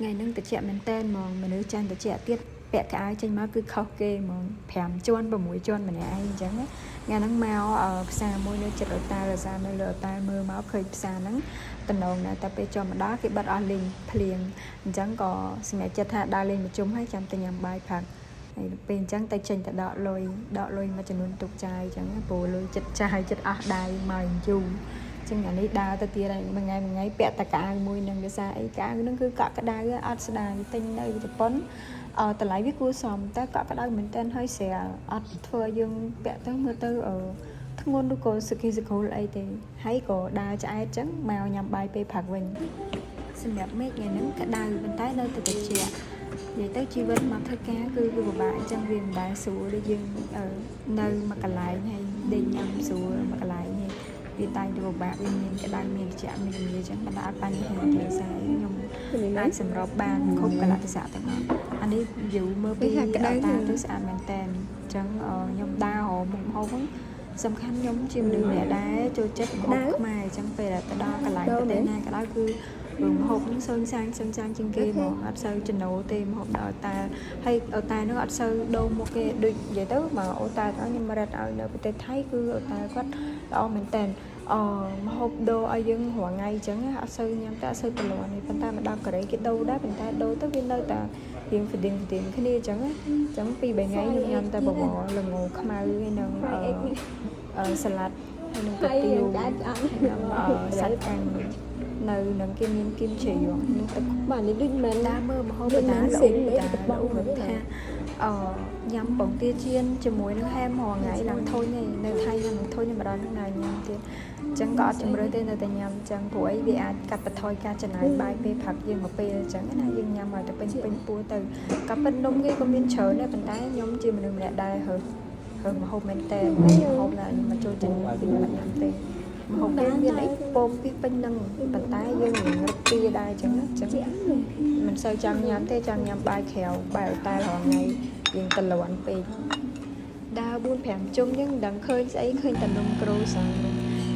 ថ្ងៃហ្នឹងត្រជាក់មែនតែនហ្មងមនុស្សចាញ់ត្រជាក់ទៀតពាក់ខោអាវចេញមកគឺខុសគេហ្មង5ជាន់6ជាន់ម្នាក់ឯងអញ្ចឹងណាថ្ងៃហ្នឹងមកផ្សារមួយនៅជិតអូតែលរសារនៅលើអូតែលមើលមកឃើញផ្សារហ្នឹងតំណងណាស់តែពេលចូលមកដល់គេបិទអស់លេងភ្លៀងអញ្ចឹងក៏សម្រេចចិត្តថាដើរលេងមួយជុំហើយចាំទៅញ៉ាំបាយផឹកហើយពេលអញ្ចឹងទៅចេញទៅដកលុយដកលុយមួយចំនួនទុកចាយអញ្ចឹងណាព្រោះលុយចិត្តចាយចិត្តអស់ដៃមកយូរ ចឹងអានេះដើរទៅទៀតហើយមួយថ្ងៃមួយថ្ងៃពាក់តែខោអាវមួយនឹងដោយសារអីខោអាវនឹងគឺកក់ក្ដៅអត់ស្ដាយទិញនៅជប៉ុនអឺតម្លៃវាគួរសមតែកក់ក្ដៅមែនតើហើយស្រាលអត់ធ្វើឲ្យយើងពាក់ទៅមើលទៅអឺធ្ងន់ឬក៏សគីសគូលអីទេហើយក៏ដើរឆ្អែតចឹងមកញ៉ាំបាយពេលព្រឹកវិញសម្រាប់មេឃថ្ងៃហ្នឹងក្ដៅប៉ុន្តែនៅតែត្រជាក់និយាយទៅជីវិតមកធ្វើការគឺវាពិបាកអញ្ចឹងវាមិនដែលស្រួលដូចយើងនៅមួយកន្លែងហើយដេកញ៉ាំស្រួលមួយកន្លែងនេះ វាតែងតែពិបាកវាមានក្តៅមានត្រជាក់មានជំងឺអញ្ចឹងបណ្ដាអត់បញ្ហាទេសារខ្ញុំអាចសម្របបានគ្រប់កលៈទេសៈទាំងអស់អានេះយូរមើលពីក្តៅតាទៅស្អាតមែនតើអញ្ចឹងខ្ញុំដើររកមុខម្ហូបហ្នឹងសំខាន់ខ្ញុំជាមនុស្សម្នាក់ដែរចូលចិត្តម្ហូបខ្មែរអញ្ចឹងពេលដែលទៅដល់កន្លែងប្រទេសណាក៏ដោយគឺរឿងម្ហូបហ្នឹងសូនសាងសូនសាងជាងគេហ្មងអត់សូវចំណូលទេម្ហូបដល់តែហើយអូតែហ្នឹងអត់សូវដូរមុខគេដូចនិយាយទៅមកអូតែទៅខ្ញុំរត់ឲ្យនៅប្រទេសថៃគឺអូតែគាត់ល្អមែនតើអឺម្ហូបដូរឲ្យយើងរាល់ថ្ងៃអញ្ចឹងអត់សូវញ៉ាំតែអត់សូវទ្លាន់ទេប៉ុន្តែមកដល់កូរ៉េគេដូរដែរប៉ុន្តែដូរទៅវានៅតែរៀងហ្វឌៀងហ្វឌៀងគ្នាអញ្ចឹងណាអញ្ចឹងពីរបីថ្ងៃខ្ញុំញ៉ាំតែបបរល្ងខ្មៅហើយនឹងអឺសាឡាត់ហើយនឹងកាទៀវនិងអឺសាច់អាំងនៅនឹងគេមានគីមជាយងនឹងទឹក បាទនេះដូចមិន ដើរមើលម្ហូបតា ស៊ី ល្អ ន តាល្អមិនថាអឺញ៉ាំពងទាចៀនជាមួយនឹងហែមរាល់ថ្ងៃឡើងធុញឯងនៅថៃញ៉ាំនឹងធុញម្ដងនឹងញ៉ាំទៀតអញ្ចឹងក៏អត់ជំរឿទេនៅតែញ៉ាំអញ្ចឹងព្រោះអីវាអាចកាត់បន្ថយការចំណាយបាយពេលព្រឹកយើងមកពេលអញ្ចឹងណាយើងញ៉ាំឲ្យតែពេញពេញពោះទៅក៏ពិតនំគេក៏មានច្រើនដែរប៉ុន្តែខ្ញុំជាមនុស្សម្នាក់ដែរហើហើម្ហូបមែនតើម្ហូបណាខ្ញុំមកចូលចិត្តពីខ្ញុំអត់ញ៉ាំទេម្ហូបគេមានអីពោមពីពេញនឹងប៉ុន្តែយើងនឹងរឹកពីដែរអញ្ចឹងណាអញ្ចឹង មិនសូវចង់ញ៉ាំទេចង់ញ៉ាំបាយក្រៅបាយអូតែលរាល់ថ្ងៃយើងតលន់ពេកដើរ4 5ជុំយើងមិនដឹងឃើញស្អីឃើញតែនំក្រូសាំង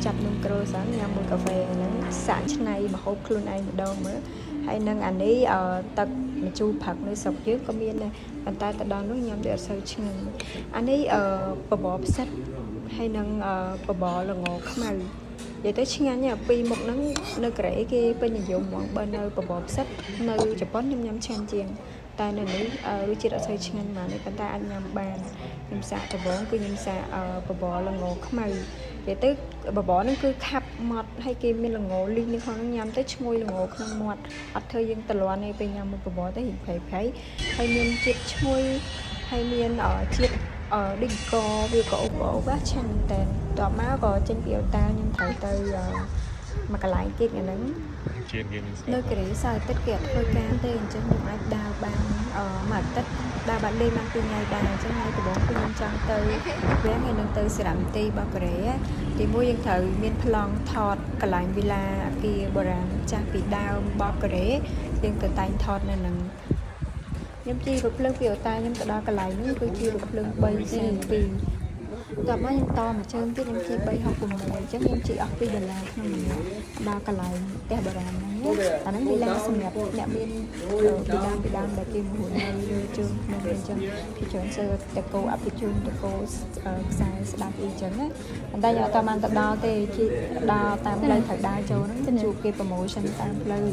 ចាប់នំក្រូសាំងញ៉ាំមួយកាហ្វេហ្នឹងសាក់ឆ្នៃម្ហូបខ្លួនឯងម្ដងមើលហើយនឹងអានេះអឺទឹកម្ជូរផឹកនៅស្រុកយើងក៏មានដែរប៉ុន្តែទៅដល់នោះញ៉ាំដូចអត់សូវឆ្ងាញ់អានេះអឺបបរផ្សិតហើយនឹងអឺបបរល្ងខ្មៅ និយាយទៅឆ្ងាញ់ណាស់ពីរមុខហ្នឹងនៅកូរ៉េគេពេញនិយមហ្មងបើនៅបបរផ្សិតនៅជប៉ុនខ្ញុំញ៉ាំឆ្ងាញ់ជាងតែនៅនេះរសជាតិអត់សូវឆ្ងាញ់ហ្មងទេប៉ុន្តែអាចញ៉ាំបានខ្ញុំសាកដំបូងគឺខ្ញុំសាកបបរល្ងខ្មៅនិយាយទៅបបរហ្នឹងគឺខាប់មាត់ហើយគេមានល្ងលីងនៅក្នុងហ្នឹងញ៉ាំទៅឈ្ងុយល្ងក្នុងមាត់អត់ធ្វើយើងតលាន់ទេពេលញ៉ាំមួយបបរទៅរៀងប្រៃប្រៃហើយមានជាតិឈ្ងុយហើយមានជាតិអឺដូចកវាក៏អូបអូបឆាន់តែតបមកក៏ចេញពីអូតាខ្ញុំត្រូវទៅមួយកន្លែងទៀតថ្ងៃហ្នឹង ជៀនគេមាន នៅកូរ៉េសៅរ៍អាទិត្យគេអត់ធ្វើការទេអញ្ចឹងខ្ញុំអាចដើរបានអឺមួយអាទិត្យដើរបានលេងបានពីរថ្ងៃដែរអញ្ចឹងថ្ងៃដំបូងគឺខ្ញុំចង់ទៅវាំងហើយនឹងទៅសារមន្ទីរបស់កូរ៉េទីមួយយើងត្រូវមានប្លង់ថតកន្លែងវីឡាអគារបុរាណចាស់ពីដើមរបស់កូរ៉េយើងទៅតែងថតនៅនឹងខ្ញុំជិះរថភ្លើងពីអូតែខ្ញុំទៅដល់កន្លែងហ្នឹងគឺជិះរថភ្លើង342តោះមកខ្ញុំតមួយជើងទៀតខ្ញុំជិះ366អញ្ចឹងខ្ញុំជិះអស់2ដុល្លារក្នុងម្នាក់ដល់កន្លែងផ្ទះបុរាណហ្នឹងអាហ្នឹងវីឡាសម្រាប់អ្នកមានពីដើមពីដើមដែលគេមករស់នៅលើជើងភ្នំអញ្ចឹងពីច្រើនសើតកោអភិជនតកោខ្សែស្ដាប់អីចឹងណាប៉ុន្តែខ្ញុំអត់តាមបានទៅដល់ទេជិះដល់តាមផ្លូវត្រូវដើរចូលហ្នឹងជួបគេ promotion តាមផ្លូវ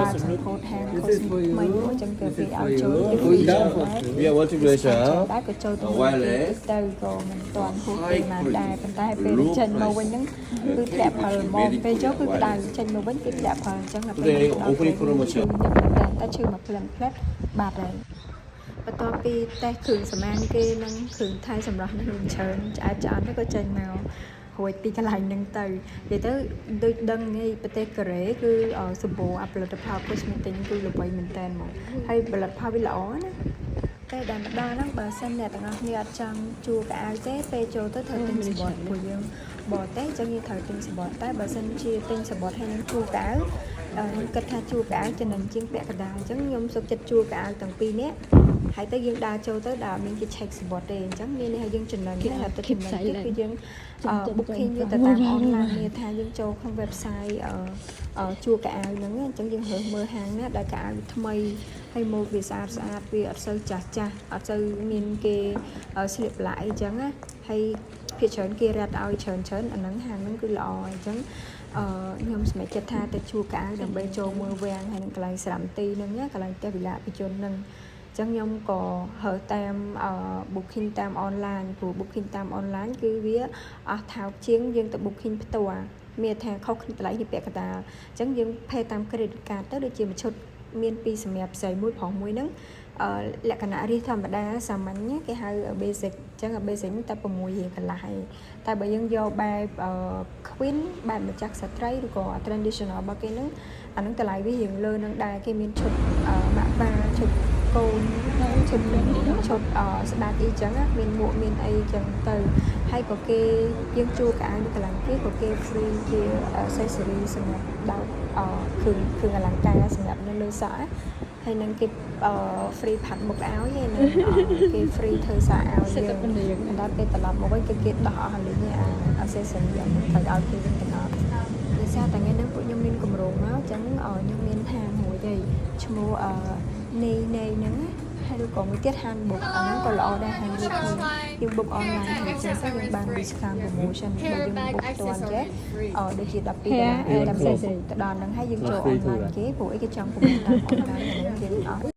បើកសម្ពោធហាង cosmetic ថ្មីមួយអញ្ចឹងគេគេឲ្យចូលគេ free ចូលដែរ We are watching Glacier. ដែរក៏ចូលទៅមើលគេទៅក៏មិនទាន់ហួសគេមកដែរប៉ុន្តែពេលចេញមកវិញហ្នឹងគឺធ្លាក់ផលហ្មងពេលចូលគឺក្តៅចេញមកវិញគឺធ្លាក់ផលអញ្ចឹងដល់ពេល Today, opening promotion. តែតែឈឺមកផ្លឹមផ្លែតបាត់ហើយបន្ទាប់ពីតេស្តគ្រឿងសម្អាងគេនិងគ្រឿងថែសម្រស់នេះនឹងច្រើនឆ្អែតឆ្អន់ទៅក៏ចេញមករួចពីកន្លែងហ្នឹងទៅនិយាយទៅដូចដឹងឯងប្រទេសកូរ៉េគឺសម្បូរអាផលិតផល cosmetic គឺល្បីមែនតើហ្មងហើយផលិតផលវាល្អណា តែដែលមកដល់ហ្នឹងបើសិនអ្នកទាំងអស់គ្នាអត់ចង់ជួលខោអាវទេពេលចូលទៅត្រូវទិញសំបុត្រព្រោះយើងបរទេសអញ្ចឹងយើងត្រូវទិញសំបុត្រតែបើសិនជាទិញសំបុត្រហើយនឹងជួលខោអាវខ្ញុំគិតថាជួលខោអាវចំណេញជាងពាក់កណ្ដាលអញ្ចឹងខ្ញុំសុខចិត្តជួលខោអាវទាំងពីរនាក់ហើយទៅយើងដើរចូលទៅដើរមានគេ check សំបុត្រទេអញ្ចឹងមានន័យថាយើងចំណេញហើយទៅចំណេញទៀតគឺយើង booking វាទៅតាម online មានថាយើងចូលក្នុង website អឺ ជួលខោអាវហ្នឹងអញ្ចឹងយើងរើសមើលហាងណាដែលខោអាវថ្មីហើយម៉ូដវាស្អាតស្អាតវាអត់សូវចាស់ចាស់អត់សូវមានគេស្លៀកប្រឡាក់អីចឹងណាហើយភាគច្រើនគេរ៉ាត់ឲ្យច្រើនច្រើនអាហ្នឹងហាងហ្នឹងគឺល្អអញ្ចឹងអឺខ្ញុំសម្រេចចិត្តថាទៅជួលខោអាវដើម្បីចូលមើលវាំងហើយនឹងកន្លែងស្រាំទីហ្នឹងណាកន្លែងផ្ទះវិឡាភិជនហ្នឹងអញ្ចឹងខ្ញុំក៏រើតាមអឺ booking តាម online ព្រោះ booking តាម online គឺវាអស់ថោកជាងយើងទៅ booking ផ្ទាល់មានថាខុសគ្នាតម្លៃនេះពាក់កណ្ដាលអញ្ចឹងយើង pay តាម credit card ទៅដូចជាមួយឈុតមានពីរសម្រាប់ស្រីមួយប្រុសមួយហ្នឹងអឺលក្ខណៈរាសធម្មតាសាមញ្ញគេហៅ basic អញ្ចឹង basic តែ6រៀលកន្លះឯងតែបើយើងយកបែប queen បែបម្ចាស់ស្ត្រីឬក៏ traditional របស់គេហ្នឹងអាហ្នឹងតម្លៃវារៀងលើនឹងដែរគេមានឈុតម៉ាក់ប៉ាឈុតកូនឈុតឈុតអស្ដាច់អីចឹងណាមានមួកមានអីចឹងទៅហើយក៏គេយើងជួលខោអាវនៅកន្លែងគេក៏គេ free ជា accessory សម្រាប់ដោតអគ្រឿងគ្រឿងអលង្ការសម្រាប់នៅលើសក់ហើយនឹងគេ free ផាត់មុខឲ្យហើយនឹងគេ free ធ្វើសក់ឲ្យយើងដល់ពេលត្រឡប់មកវិញគឺគេដោះអស់លេងអា accessory អាហ្នឹងត្រូវឲ្យគេវិញទាំងអស់ដោយសារតែថ្ងៃហ្នឹងពួកខ្ញុំមានកម្រងមកអញ្ចឹងខ្ញុំមានហាងមួយទេឈ្មោះអឺនៃនៃហ្នឹងណាហើយឬក៏មួយទៀតហាង book អាហ្នឹងក៏ល្អដែរហាងដូចគ្នាយើង book online ហើយចឹងទៅយើងបាន discount promotion បើយើង book ផ្ទាល់ចេះអឺដូចជា12ដុល្លារតែទៅដល់ហ្នឹងហើយយើងចូល online គេព្រោះអីគេចង់ promote តាម online ហ្នឹងយើងអត់